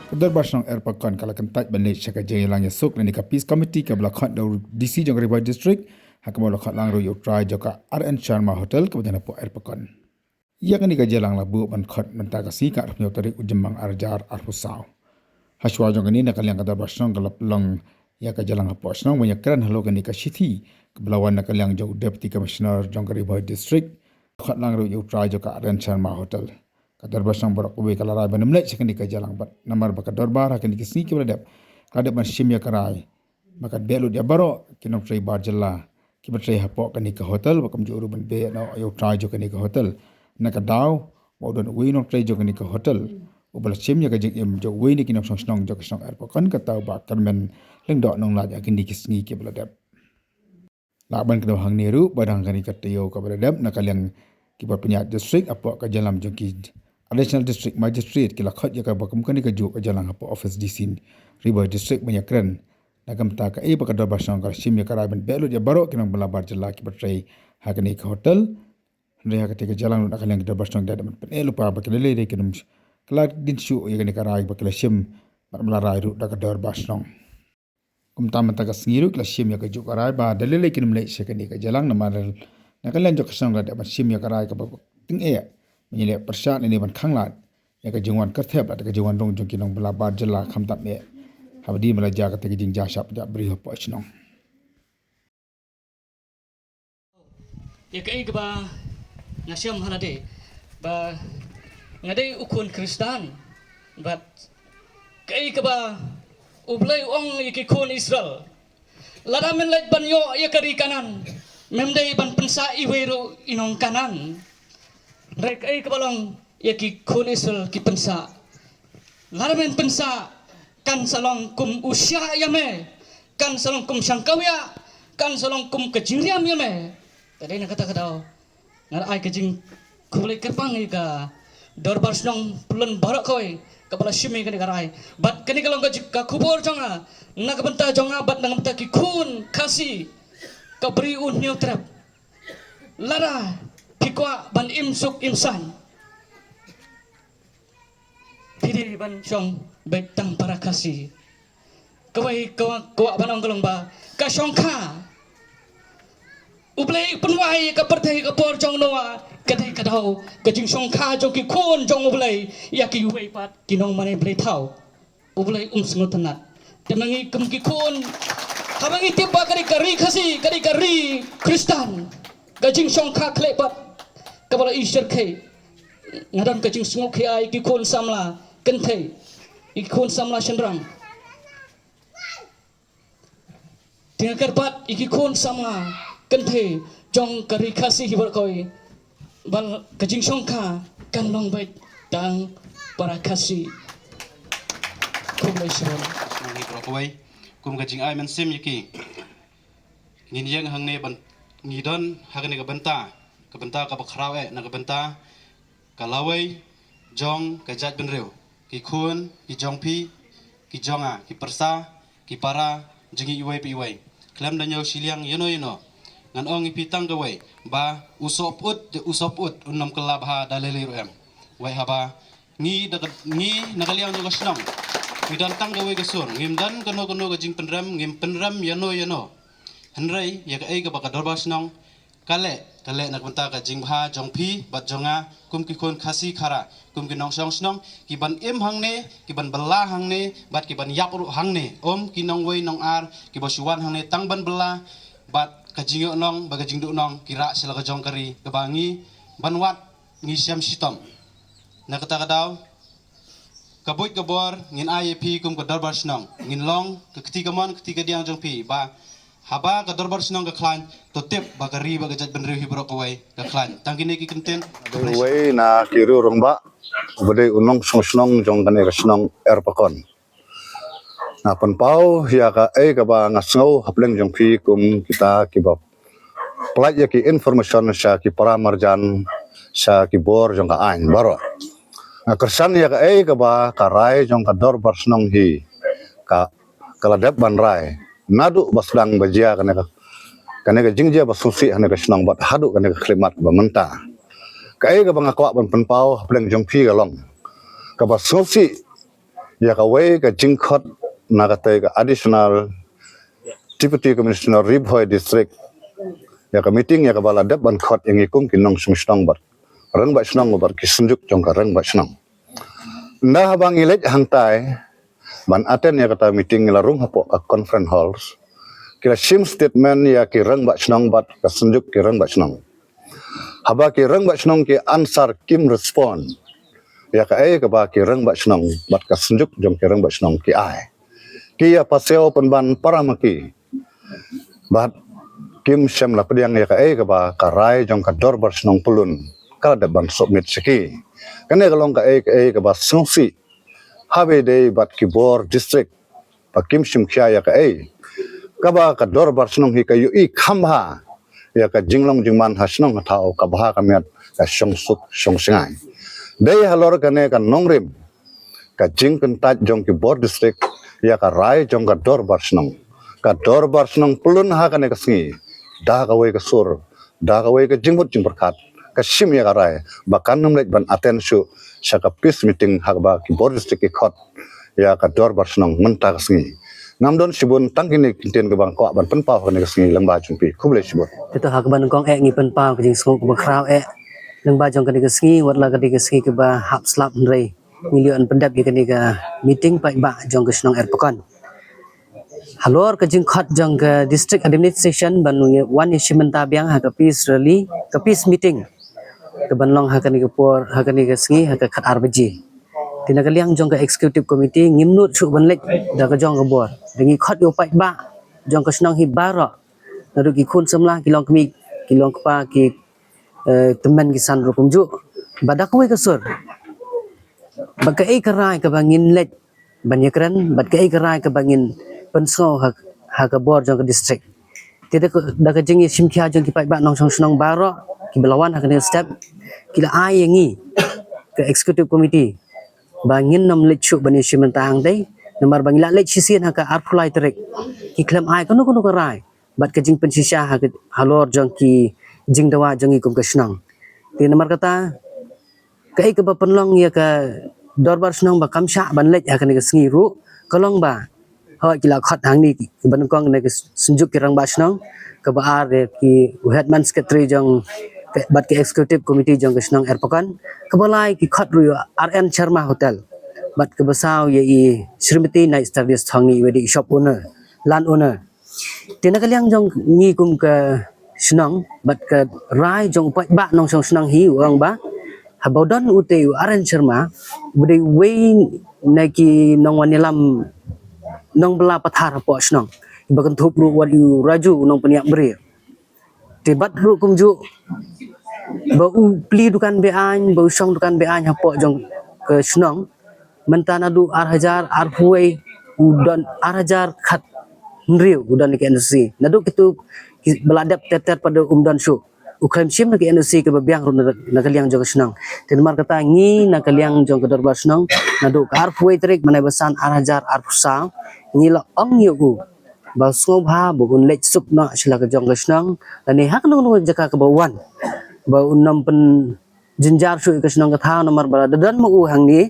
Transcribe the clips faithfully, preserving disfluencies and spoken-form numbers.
Ka Dorbar Shnong Erpakon ka la kyntait ban leit sha ka jingïalang ïasuk lane ka Peace Committee kaba la khot da u D C jong ka Ri Bhoi District, ha kaba la khot lang ruh ïa u trai jong ka R N Sharma Hotel kaba don hapoh Erpakon. Ïa kane ka jingïalang la buh ban khot mynta ka sngi ka arphew tarik u Jymmang arhajar arphew saw. Hashwa jong kane, na ka liang ka Dorbar Shnong ka la pynlong ïa ka jingïalang hapoh shnong ban ïakren halor kane ka shithi kaba la wan na ka liang jong u Deputy Commissioner jong ka Ri Bhoi District. Khot lang ruh ïa u trai jong ka R N Sharma Hotel. Ka Dorbar Shnong baroh kawei ka la rai ban ym leit sha kane ka jingïalang bad namar ba ka dorbar ha kane ka sngi kaba la dep ka la dep ban shim ïa ka rai ba kan beh lut ïa baroh ki nongtrei bar jylla kiba trei hapoh kane ka hotel, bad kumjuh ruh ban beh noh ïa u trai jong kane ka hotel. Na ka daw ba u don uwei u nongtrei jong kane ka hotel uba la shim ïa ka jingim jong uwei na ki nongshong shnong jong ka shnong Erpakon, kata u Bah Kyrmen Lyngdoh Nonglait, ha kine ki sngi kiba la dep. Lah ban kdew hangne ruh ba dang kane ka taïew kaba la dep, na ka liang ki bor pynïaid district hapoh ka jingïalam jong ki Additional District Magistrate ki la khot ïa kaba kum kane kajuh ka jingïalang hapoh office D C Ri Bhoi District ban ïakren na ka bynta kaei ba ka Dorbar Shnong ka la shim ïa ka rai ban beh lut ïa baroh ki nongbylla bar jylla kiba trei ha kane ka hotel. Hynrei ha katei ka jingïalang ruh na ka liang ka Dorbar Shnong da dei ban pyneh lypa ba ki la lei dei kin ym kylla dien shuh ïa kane ka rai ba ki la shim bad ba la rai ruh da ka Dorbar Shnong. Kumta mynta ka sngi ruh ki la shim ïa kajuh ka rai ba da lei lei kin ym leit sha kane ka jingïalang namar na ka liang jong ka shnong la dep ban shim ïa ka rai kaba tyngeh ban ïaleh pyrshah ne ban khanglad ïa ka jingwan kyrthep lane ka jingwan rung jong ki nongbylla bar jylla, khamtam eh haba dei ban la jia katei ka jingjia shah pynjah briew hapoh shnong. Ïa kaei kaba nga shem ha lade ba nga dei u khun Khristan, bad kaei kaba U Blei u ong ïa ki khun Israel, lada men leit ban ïoh ïa ka ri Kanaan, mem dei ban pynsah iwei ruh i nong Kanaan. Hynrei kaei kaba long ïa ki khun Israel ki pynsah. Lada men pynsah kan sa long kum u shiah ïa me, kan sa long kum shangkawiah, kan sa long kum ka jingriam ïa me. Te dei na kata ka daw nga ai ka jingkhublei kyrpang ïa ka Dorbar Shnong Pyllun baroh kawei kaba la shim ïa kane ka rai. Bad kane ka long ka ji-, ka khubor jong nga na ka bynta jong nga bad na ka bynta ki khun Khasi, ka Bri U Hynñiewtrep. Lada phi kwah ban im suk im saiñ, phi dei ban shong beit tang para Khasi. Kawei ka kwah ban ong ka long ba ka shongkha U Blei u pynwai ïa ka pyrthei ha ka por jong u Noah, ka dei ka daw ka jingshongkha jong ki khun jong U Blei ïa kiwei pat ki nongmane blei thaw. U Blei um sngewtynnat. Te ma ngi kum ki khun, haba ngi tip ba ka dei ka ri Khasi, ka dei ka ri Khristan, ka jingshongkha khleh pat kaba la i shyrkhei, nga don ka jingsngewkhia ïa ki khun samla kynthei, ïa ki khun samla shynrang. Te nga kyrpad ïa ki khun samla kynthei jong ka ri Khasi hi baroh kawei ba ka jingshongkha kan long beit tang para Khasi. Khublei shibun. Ngi baroh kawei kum ka jingai mynsiem ïa ki, ngin ïeng hangne ban, ngi don ha kane ka bynta, ka bynta kaba khraw eh, na ka bynta ka lawei jong ka jaitbynriew, ki khun ki jong phi, ki jong nga, ki pyrsa, ki para jong ngi iwei pa iwei. Khlem da ñiew shiliang ïano ïano, ngan ong ïa phi tang kawei ba u sohpyut, u sohpyut un ym kylla bha da lei lei ruh em. Wei haba ngi da ka, ngi na ka liang jong ka shnong ngi don tang kawei ka sur, ngim don kano kano ka jingpynrem, ngim pynrem ïano ïano. Hynrei ïa kaei kaba ka Dorbar Shnong ka leh, ka leh na ka bynta ka jingbha jong phi bad jong nga kum ki khun Khasi Khara, kum ki nongshong shnong ki ban im hangne, ki ban bylla hangne bad ki ban ïap ruh hangne. Ym ki nongwei nongar kiba shu wan hangne tang ban bylla, bad ka jingïohnong bad ka jingduhnong ki rah sha la ka jong ka ri, kaba ngi ban wad ngi shem shitom. Na kata ka daw ka buit ka bor ngin ai ïa phi kum ka Dorbar Shnong, ngin long ka kti kamon kti kadiang jong phi ba haba ka Dorbar Shnong ka khlaiñ, to tip ba ka ri bad ka jaitbynriew hi baroh kawei ka khlaiñ. Tang kine ki kyntien. Uwei na ki riew rangbah uba dei u nongshong shnong jong kane ka shnong Erpakon. Nga pynpaw ïa kaei kaba nga sngew hapdeng jong phi kum kita kiba pynlait ïa ki information sha ki para marjan, sha ki bor jong ka aiñ baroh. Nga kyrshan ïa kaei kaba ka rai jong ka Dorbar Shnong hi ka, ka la dep ban rai naduh ba sdang ba jia kane ka, kane ka jingjia ba sngewsih ha kane ka shnong bad haduh kane ka khyllipmat ba mynta. Kaei kaba nga kwah ban pynpaw hapdeng jong phi ka long kaba sngewsih Ïa kawei ka jingkhot na katei ka Additional Deputy Commissioner Ri Bhoi District, ïa ka meeting ïa kaba la dep ban khot ïa ngi kum ki nongshong shnong bad rangbah shnong bad ki synjuk jong ka rangbah shnong. Nda haba ngi leit hangtai ban attend ïa kata meeting, ngi la rung hapoh ka conference halls. Ki la shim statement ïa ki rangbah shnong bad ka synjuk ki rangbah shnong. Haba ki rangbah shnong ki answer, kim respond ïa kaei kaba ki rangbah shnong bad ka synjuk jong ki rangbah shnong ki ai. Ki ïa pasiaw pynban para ma ki. Bad kim shym la pdiang ïa kaei kaba ka rai jong ka dorbar shnong pyllun ka la dep ban submit sha ki. Kane ka long kaei kaei kaba sngewsih haba ïadei bad ki bor district, ba kim shim khia ïa kaei kaba ka dorbar shnong hi ka ïohi kham bha ïa ka jinglong jingman ha shnong ha thaw, ka bha ka miat, ka shongsuk shongshngaiñ. Dei halor kane ka nongrim ka jingkyntait jong ki bor district ïa ka rai jong ka dorbar shnong. Ka dorbar shnong pyllun ha kane ka sngi, da kawei ka sur, da kawei ka jingmut jingpyrkhat, ka shim ïa ka rai ba kan ym leit ban attend shuh sha ka peace meeting ha kaba ki bor district ki khot ïa ka dorbar shnong mynta ka sngi. Ngam don shibun, tang kine ki ktien kaba nga kwah ban pynpaw ha kane ka sngi lyngba jong phi. Khublei shibun. Te to ha kaba nyngkong eh ngi pynpaw ka jingsngew kaba khraw eh lyngba jong kane ka sngi, wat la kane ka sngi kaba hap slap, hynrei ngi la ïoh ban pyndep ïa kane ka meeting paidbah jong ka shnong Erpakon. Halor ka jingkhot jong ka district administration ban wan ïashim bynta biang ha ka peace rally, ka peace meeting, kaban long ha kane ka por, ha kane ka sngi, ha ka khatar baje. Te na ka liang jong ka executive committee ngim nud shuh ban leit da ka jong ka bor. Da ngi khot ïa u paidbah jong ka shnong hi baroh, naduh ki khun samla, ki longkmie, ki longkpa, ki, eh, tymmen ki san ruh kumjuh, ba da kawei ka sur, ba kaei ka rai kaba ngin leit ban ïakren, bad kaei ka rai kaba ngin pynsngew ha, ha ka bor jong ka district. Te da ka, da ka jingïashim khia jong ki paidbah nongshong shnong baroh kiba la wan ha kane ka step, ki la ai ïa ngi ka executive committee ba ngin nym leit shuh ban ïashim bynta hangtei, namar ba ngi la leit shisien ha ka arphew lai tarik, ki khlem ai kano kano ka rai bad ka jingpynshisha ha ka, halor jong ki jingdawa jong ngi kum ka shnong. Te namar kata, kaei kaba pynlong ïa ka dorbar shnong ba kam shah ban leit ha kane ka sngi ruh ka long ba, hooid, ki la khot hangne kiba nyngkong na ka synjuk ki rangbah shnong, kaba ar ïa ki, u headman secretary jong ka, bad ka executive committee jong ka shnong Erpakon, kaba lai ki khot ruh ïa u R N Sharma Hotel, bad kaba saw ïa i Srimati Night Stardust Thongni, iba dei i shop owner, land owner. Te na ka liang jong ngi kum ka shnong bad ka rai jong u paidbah nongshong shnong hi, u ong ba haba u don utei u R N Sharma, uba dei uwei na ki nongwan ïalam nongbylla pathar hapoh shnong, ba kynthup ruh wat ïa u Raju u nongpynïap briew. Te bad ruh kumjuh ba u plie dukan be-aiñ, ba u shong dukan be-aiñ hapoh jong ka shnong, mynta naduh ar hajar arphew wei u don, ar hajar khathynriew u don ïa ka N O C. Naduh kito kiba la dep ter ter pat um don shuh. U khlem shim ïa ka N O C kaba biang ruh na, na ka liang jong ka shnong. Te namar kata ngi na ka liang jong ka dorbar shnong, naduh ka arphew wei tarik mynta ba san ar hajar arphew saw, ngi la ong ïa u ba sngewbha ba un leit suk noh sha la ka jong ka shnong, lane ha kano kano jaka kaba wan, ba un nym pynjynjar shuh ïa ka shnong ka thaw, namar ba da don ma u hangne,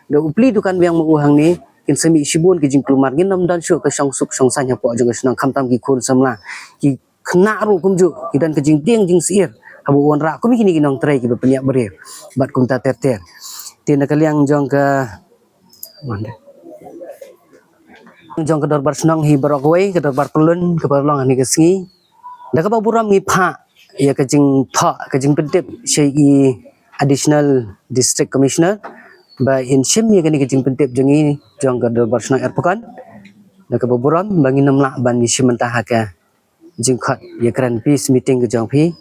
da u plie dukan biang ma u hangne, kin sa mih shibun ki jingkulmar, ngin nym don shuh ka shongsuk shongsaiñ hapoh jong ka shnong, khamtam ki khun samla, ki khynnah ruh kumjuh ki don ka jingtieng jingsyier haba u wanrah kum kine ki nongtrei kiba pynïap briew bad kumta ter ter. Te na ka liang jong ka, jong ka dorbar shnong hi baroh kawei, ka dorbar pyllun kaba long ha kane ka sngi, da kaba burom ngi phah ïa ka jingthoh, ka jingpyntip sha i Additional District Commissioner ba in shim ïa kane ka jingpyntip jong ngi, jong ka dorbar shnong Erpakon, da kaba burom ba ngin nym lah ban ïashim bynta ha ka jingkhot ïakren peace meeting ka jong phi,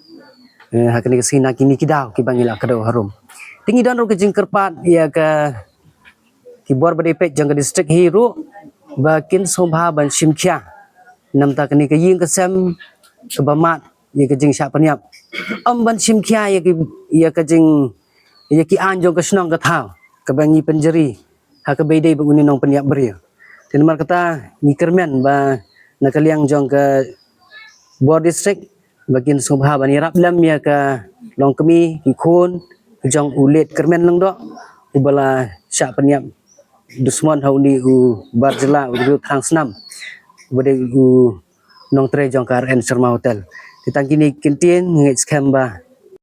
eh, ha kane ka sngi na kine ki daw kiba ngi la kdew harum. Te ngi don ruh ka jingkyrpad ïa ka, ki bor ba dei peit jong ka district hi ruh ba kin sngewbha ban shim khia na bynta kane ka ïing ka sem kaba mad ïa ka jingshah pynïap. Ym ban shim khia ïa ki, ïa ka jing, ïa ki aiñ jong ka shnong ka thaw kaba ngi pynjari ha kaba ïadei bad une u nongpynïap briew. Te namar kata ngi kyrmen ba na ka liang jong ka bor district ba kin sngewbha ban ïarap lem ïa ka longkmie, ki khun jong u late Kyrmen Lyngdoh uba la shah pynïap dusmon ha une u bar jylla u dei u thrang snam, u dei u nongtrei jong ka R N Sharma Hotel. Te tang kine ki kyntien ngeit skhem ba